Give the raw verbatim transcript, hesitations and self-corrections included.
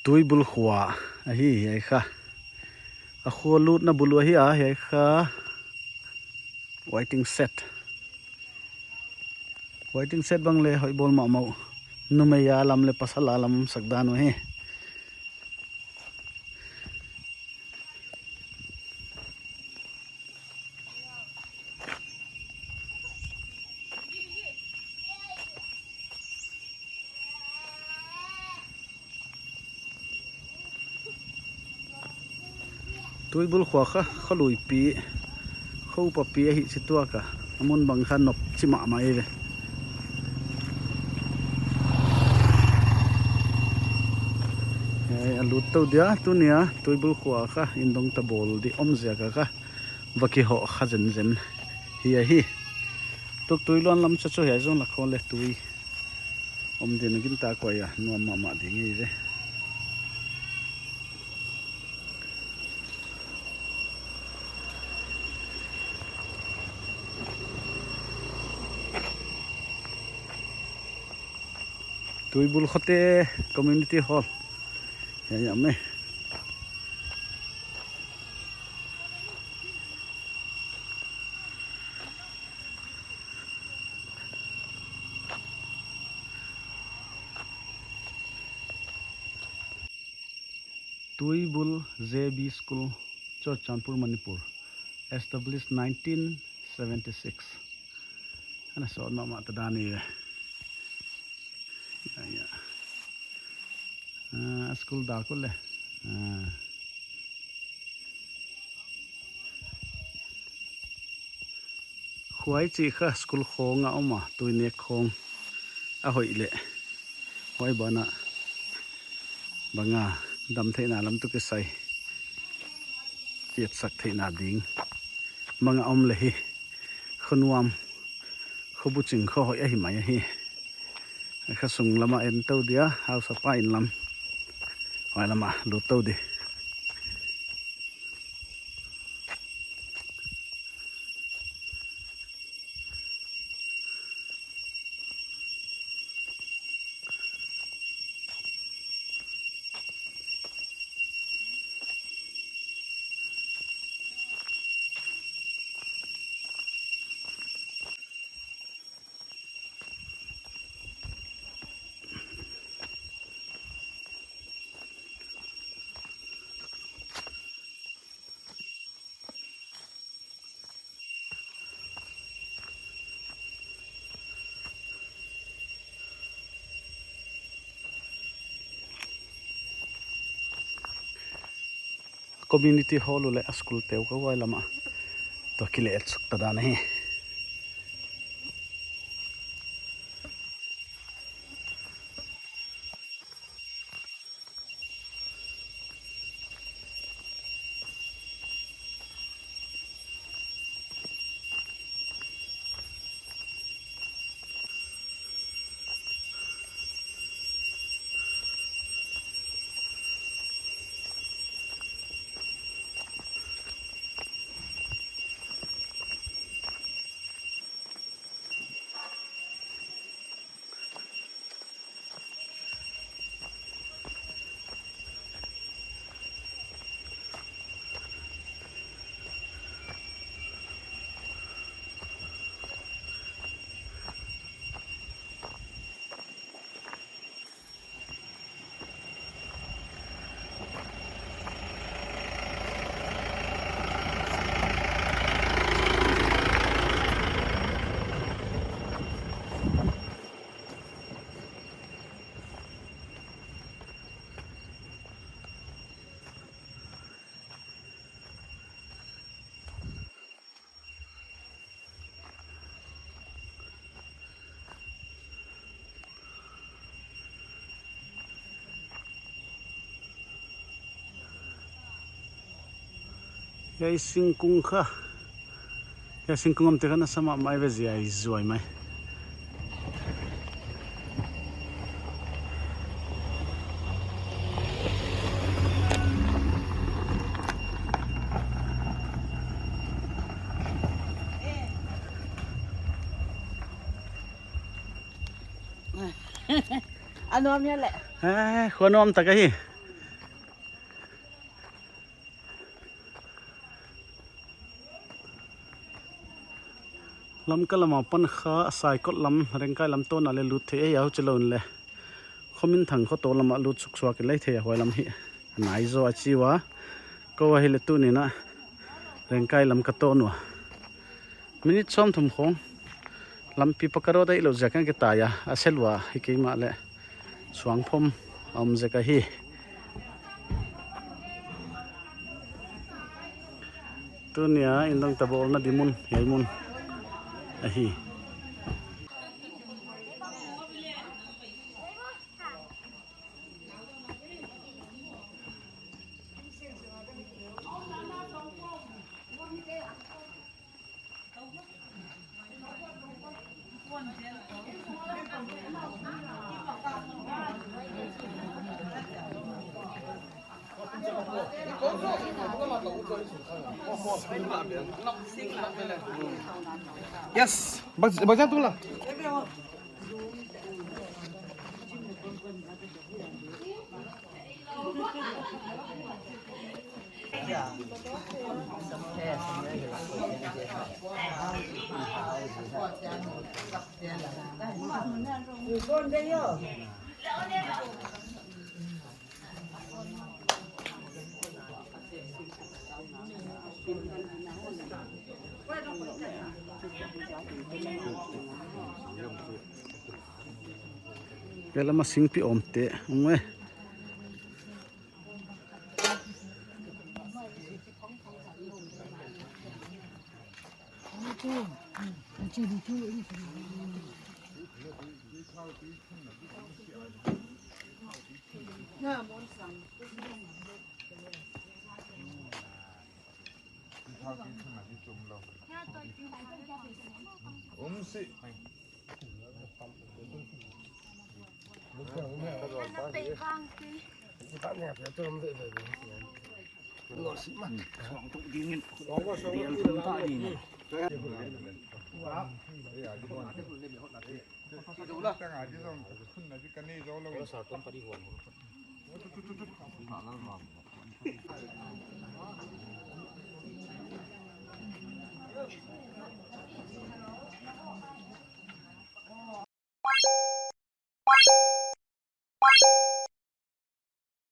Tuibul khua ahi hiai kha. A khua lutna bul uh ahi a, hiai kha waiting shed. Waiting shed bang leh hoih bawl mahmah uh. Numei a lam leh pasal a lam sak dan uh hi. Tuibul khua kha, khaluipi, khaupapi ahi chi tuak a. A mun bang kha nop chi mahmah eive. Eh, a lut tou dia, tuni a, Tuibul khua kha, indong ta bawl di om ziak a kha, va kihoh kha zenzen hi ahi. Tuk tui luan lam cha chu hiai zong la khong leh tui om din a gin ta kuai a, nuam mahmah ding eive. Tuibul Khote Community Hall. Hiai a om e. Tuibul J B School, Churachandpur, Manipur. Established nineteen seventy-six. Ana sawt mahmah ta dan eive. Ya, ya. Ah, school dak uh leh. Ah. Huai chih kha school khong a om a, tui nek khong a hoih leh. Huai banah bang a dam theihna lam toh kisai. Kietsak theihna ding. Bang a om leh hi. Kho nuam. Kho buching kho hoih ahi mai ahi. Kha sung lam a en tou dia, hausa pa inn lam. Huai lam a lut tou di. Community hall uh leh a school te uh kha huai lam a toh kileh suk ta dan ahi. Hiai singkung kha. Hiai singkung om te kha na sa mahmah eive, ziai zuai mai. A nuam hia leh. Eh, khua nuam tak ahi. Lamka lam apan kha Saikot lam, Rengkai lam tawn a leh lut thei ei a, huchi lou in leh Khominthang kho taw lam ah lut suk suak in lei thei a, huai lam hi nai zaw a chi ua. Kou ahihleh tuni'n a Rengkai lam ka tawn ua. Minute sawmthum khong lampi pakka road a i lou ziak in kitai a, a se lua hi kei mahleh suangphawm a om zek ahi. Tuni a indongta bawlna di mun hiai mun ahi. Yes, bak, bak jang tu lah. Hiai lam a singpi om te, um e. Um si.